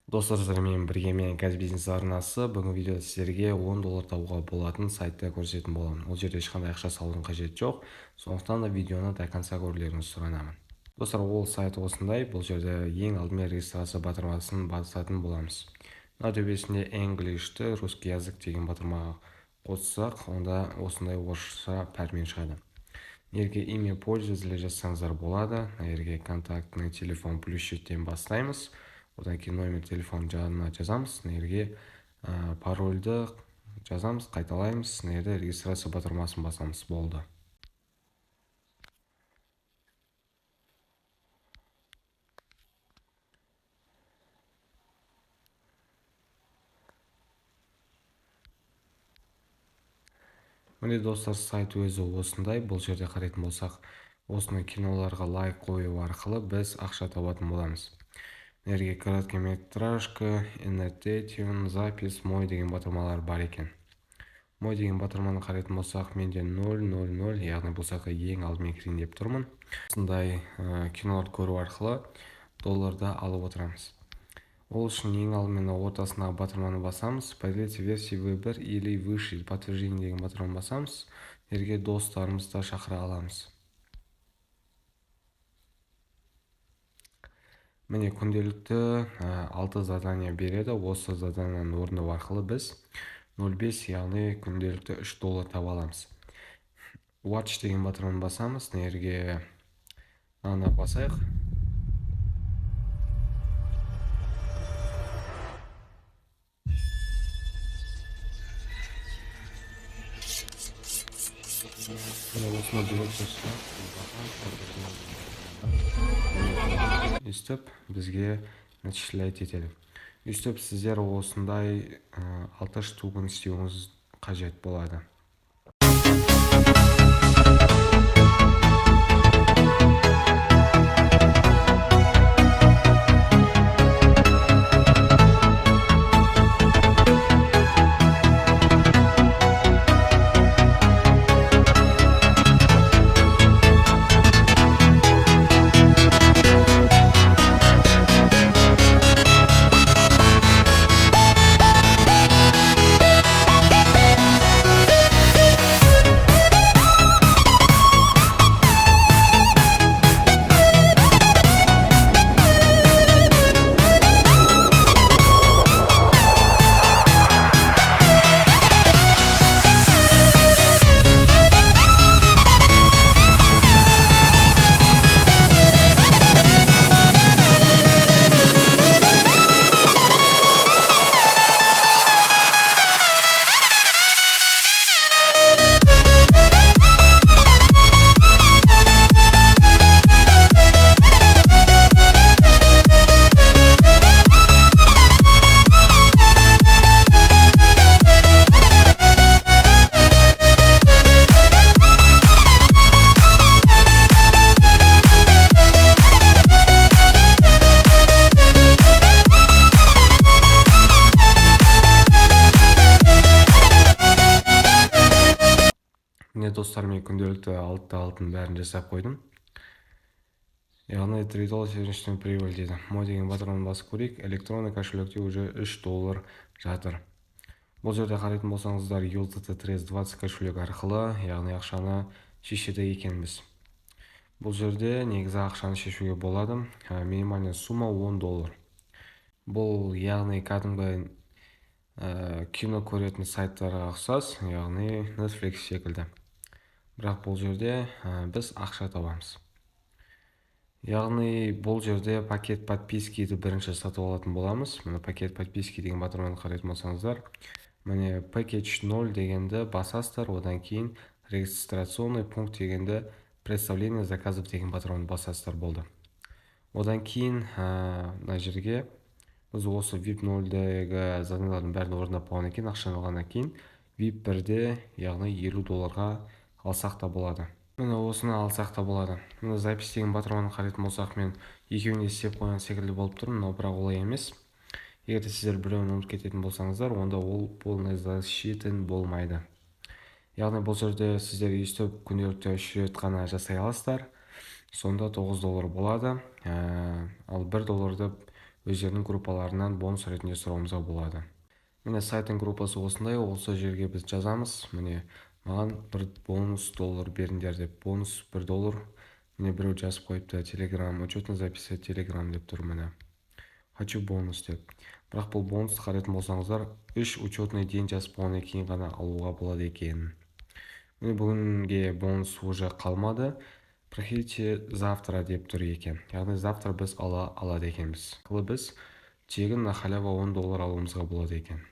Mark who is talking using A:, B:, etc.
A: Достар, сіздермен бірге мен, Казбизнес арнасы. Бүгінгі видеода сіздерге 10 доллар табуға болатын сайтты көрсететін боламын. Ол жерде ешқандай ақша салудың қажеті жоқ, сондықтан да видеоны до конца көрулеріңізді сұранамын. Достар, ол сайт осындай. Бұл жерде ең алдымен регистрация батырмасын басатын боламыз. Мына төбесінде English'ті русский язык деген батырмаға қоссақ, онда осындай орысша пәрмен шығады. Мына жерге имя пользователя жазсаңыздар болады. Мына жерге контактный телефон +7-тен бастаймыз. Одан кейін номер телефон жанына жазамыз. Мына жерге парольді жазамыз, қайталаймыз. Мына жерде регистрация батырмасын басамыз, болды. Міне, достар, сайт өзі осындай. Бұл жерде қарайтын болсақ, осыны киноларға лайк қою арқылы біз ақша табатын боламыз. Мына жерге короткометражка, entertainment, запись, мой деген батырмалар бар екен. Мой деген батырманы қарайтын болсақ, менде 0.00, яғни бұл сайтқа ең алдымен кірейін деп тұрмын. Осындай киноларды көру арқылы долларды алып отырамыз. Ол үшін ең алдымен ортасындағы батырманы басамыз. Поделиться версией V1 или выше, подтверждение деген батырманы басамыз. Жерге достарымызды да шақыра аламыз. Міне, күнделікті 6 задание береді. Осы заданияны орындау арқылы біз 0.5, яғни күнделікті 3 доллар таба аламыз. Watch деген батырманы басамыз. Мына жерге мынаны басайық. Міне, осыны өйстіп бізге начислять етеді. Өйстіп сіздер осындай 6 штугын істеуіңіз қажет болады. Міне, достар, мен күнделікті алтын алтын бәрін жасап қойдым. Яғни 3 доллар сегодняшний прибыль дейді. Мой деген батырманы басып көрейік. Электронный кошелекте уже 3 доллар жатыр. Бұл жерде қарайтын болсаңыздар, USDT TRC20 кошелек арқылы, яғни ақшаны шешеді екенбіз. Бұл жерде негізі ақшаны шешуге болады. Минимальная сумма 10 доллар. Бұл, яғни кәдімгі кино көретін сайттарға ұқсас, яғни Netflix секілді. Бірақ бұл жерде біз ақша табамыз. Яғни бұл жерде пакет подпискиді бірінші сатып алатын боламыз. Міне, пакет подписки деген батырманы қарайтын болсаңыздар, міне, package 0 дегенді басасыздар, одан кейін регистрационный пункт дегенді, представление заказов деген батырманы басасыздар, болды. Одан кейін мына жерге біз осы VIP 0-дегі заданиялардың бәрін орындап болғаннан кейін, ақшаны алғаннан кейін VIP 1-де, яғни 50 долларға алсақ та болады. Міне, осыны алсақ та болады. Міне, запись деген батырманы қарайтын болсақ, мен екеуін де істеп қойған секілді болып тұрмын, но бірақ олай емес. Егер де сіздер біреуін ұмытып кететін болсаңыздар, онда ол полный засчитан болмайды. Яғни бұл жерде сіздер өйстіп күнделікті 3 рет қана жасай аласыздар. Сонда 9 доллар болады. Ал 1 долларды Өздерінің группаларынан бонус ретінде сұрауымызға болады. Міне, сайттың группасы осындай. Осы жерге біз жазамыз: міне, маған бір бонус доллар беріңдер деп. Бонус 1 доллар. Міне, біреу жазып қойыпты: «Телеграм, учетный записи Телеграм» деп тұр. Міне, «Хочу бонус» деп. Бірақ бұл бонусты қарайтын болсаңыздар, үш учетный день жазып болғаннан кейін ғана алуға болады екен. Міне, бүгінге бонус уже қалмады, «Приходите завтра» деп тұр екен. Яғни завтра біз ала алады екенбіз. Біз тегін, на халява 10 доллар алуымызға болады екен.